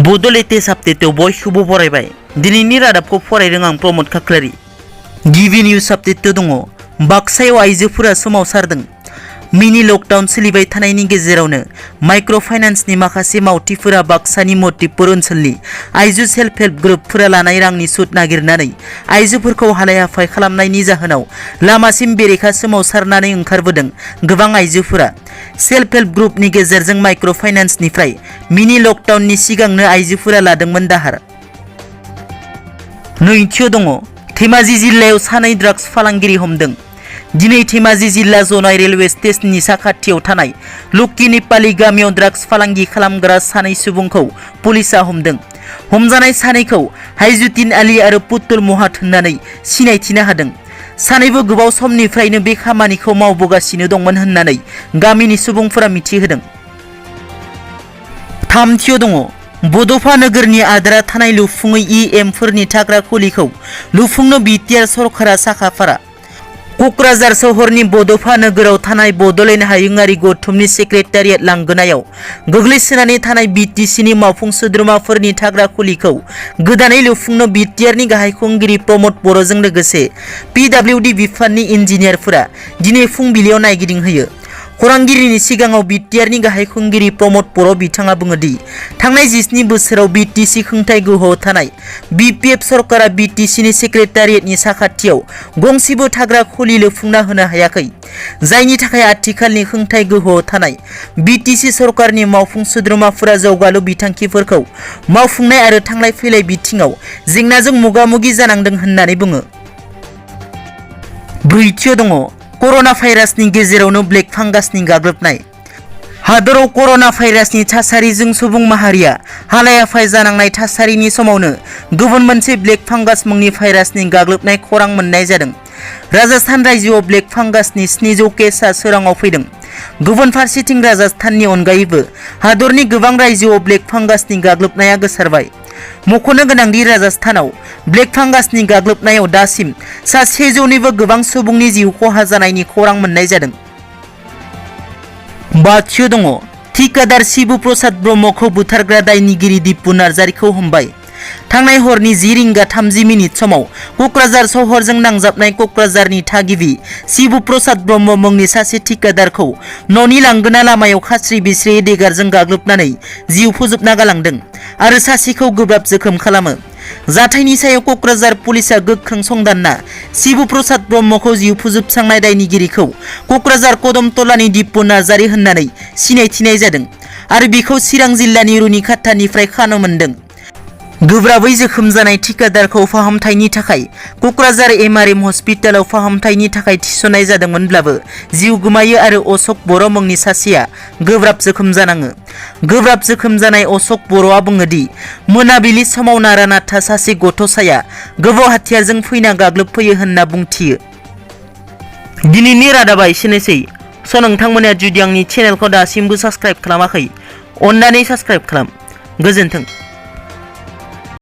बड' लेटेस्ट आपडेटआव बयखौबो बरायबाय। दिनैनि रादाबखौ फरायदों आं प्रमद खाख्लारि। गिबि निउज आपडेटआव दङ बाक्सायाव आइजोफोरा सोमावसारदों। मिनि लकडाउन सोलिबाय थानायनि गेजेरावनो माइक्र' फाइनान्सनि माखासे मावथिफोरा बाक्सानि मतिपुर ओनसोलनि आइजो सेल्फ हेल्प ग्रुपफोरा लानाय रांनि सुद नागिरनानै आइजोफोरखौ हालाय हाफाय खालामनायनि जाहोनाव लामासिम बेरेखा सोमावसारनानै ओंखारबोदों गोबां आइजोफोरा। सेल्फ हेल्प ग्रुपनि गेजेरजों माइक्र' फाइनान्सनिफ्राय मिनि लकडाउननि सिगांनो आइजोफोरा लादोंमोन दाहार। नैथियाव दङ धेमाजि जिल्लायाव सानै ड्राग्स फालांगिरि हमदों। दिनै धेमाजि जिल्ला जनाय रेलवे स्टेशननि साखाथियाव थानाय लक्की नेपाली गामियाव ड्राग्स फालांगि खालामग्रा सानै सुबुंखौ पुलिसा हमदों। हमजानाय सानैखौ हाइजुद्दिन आली आरो पुतुल महात होननानै सिनायथिनो हादों। सानैबो गोबाव समनिफ्रायनो बे खामानिखौ मावबोगासिनो दंमोन होननानै गामिनि सुबुंफोरा मिथिहोदों। थामथियाव दङ बड'फा नोगोरनि आद्रा थानाय लुफुङै EMफोरनि थाग्रा खुलिखौ लुफुंनो बिटिआर सरकारा साखाफारा। क'क्राझार सहरनि बड'फा नोगोराव थानाय बड'लेण्ड हायुङारि गौथुमनि सेक्रेटारियेट लांगोनायाव गोग्लैसोनानै थानाय BTCनि मावफुं सोद्रोमाफोरनि थाग्रा खुलिखौ गोदानै लुफुंनो बिटिआरनि गाहाय खुंगिरि प्रमद बर'जों लोगोसे PWD बिफाननि इन्जिनियारफोरा दिनै फुंबिलियाव नायगिदिंहैयो। खौरांगिरिनि सिगाङाव बिटिआरनि गाहाय खुंगिरि प्रमद बर' बिथाङा बुङोदि थांनाय 17 बोसोराव BTC खुंथाय गोहोआव थानाय BPF सरकारा BTCनि सेक्रेटारियेटनि साखाथियाव गंसेबो थाग्रा खुलि लुफुंना होनो हायाखै, जायनि थाखाय आथिखालनि खुंथाय गोहोआव थानाय BTC सरकारनि मावफुं सोद्रोमाफोरा जौगालु बिथांखिफोरखौ मावफुंनाय आरो थांलाय फैलाय बिथिङाव जेंनाजों मोगा-मोगि जानांदों होननानै बुङो। ब्रैथियाव दङ कर'ना भाइरासनि गेजेरावनो ब्लेक फांगासनि गाग्लोबनाय। हादराव कर'ना भाइरासनि थासारिजों सुबुं माहारिया हालाय-हाफाय जानांनाय थासारिनि समावनो गुबुन मोनसे ब्लेक फांगास मुंनि भाइरासनि गाग्लोबनाय खौरां मोननाय जादों। राजस्थान रायजोआव ब्लेक फांगासनि 700 केसआ सोराङाव फैदों। गुबुन फारसेथिं राजस्थाननि अनगायैबो हादरनि गोबां रायजोआव ब्लेक फांगासनि गाग्लोबनाया गोसारबाय। मख'नो गोनांदि राजस्थानाव ब्लेक फांगासनि गाग्लोबनायाव दासिम 700निबो गोबां सुबुंनि जिउ खहा जानायनि खौरां मोननाय जादों। बाथियाव दङ ठिकादार शिबु प्रसाद ब्रह्मखौ बुथारग्रा दायनिगिरि दिपु नार्जारिखौ हमबाय। थांनाय हरनि 10:30 समाव क'क्राझार सहरजों नांजाबनाय क'क्राझारनि थागिबि शिबु प्रसाद ब्रह्म मुंनि सासे ठिकादारखौ न'नि लांगोना लामायाव खास्रि बिस्रियै देगारजों गाग्लोबनानै जिउ फोजोबना गालांदों आरो सासेखौ गोब्राब जोखोम खालामो। जाथायनि सायाव क'क्राझार पुलिसा गोख्रों संदानना शिबु प्रसाद ब्रह्मखौ जिउ फोजोबस्रांनाय दायनिगिरिखौ क'क्राझार कदमतलानि दिपु नार्जारि होननानै सिनायथिनाय जादों आरो बिखौ चिरां जिल्लानि रुनिखातानिफ्राय खानो मोन्दों। गोब्राबै जोखोम जानाय ठिकादारखौ फाहामथायनि थाखाय क'क्राझार MRM हस्पिटालाव फाहामथायनि थाखाय थिसननाय जादोंमोनब्लाबो जिउ गोमायो आरो अशक बर' मुंनि सासेया गोब्राब जोखोम जानाङो। गोब्राब जोखोम जानाय अशक बर'आ बुङोदि मोनाबिलि समाव नारानाथा सासे गथ'साया गोबौ हाथियारजों फैना गाग्लोबफैयो होनना बुंथियो। दिनैनि रादाबा एसेनोसै। नोंथांमोना जुदि आंनि चेनेलखौ दासिमबो साबस्क्राइब खालामाखै, अन्नानै साबस्क्राइब खालाम। गोजोन्थों।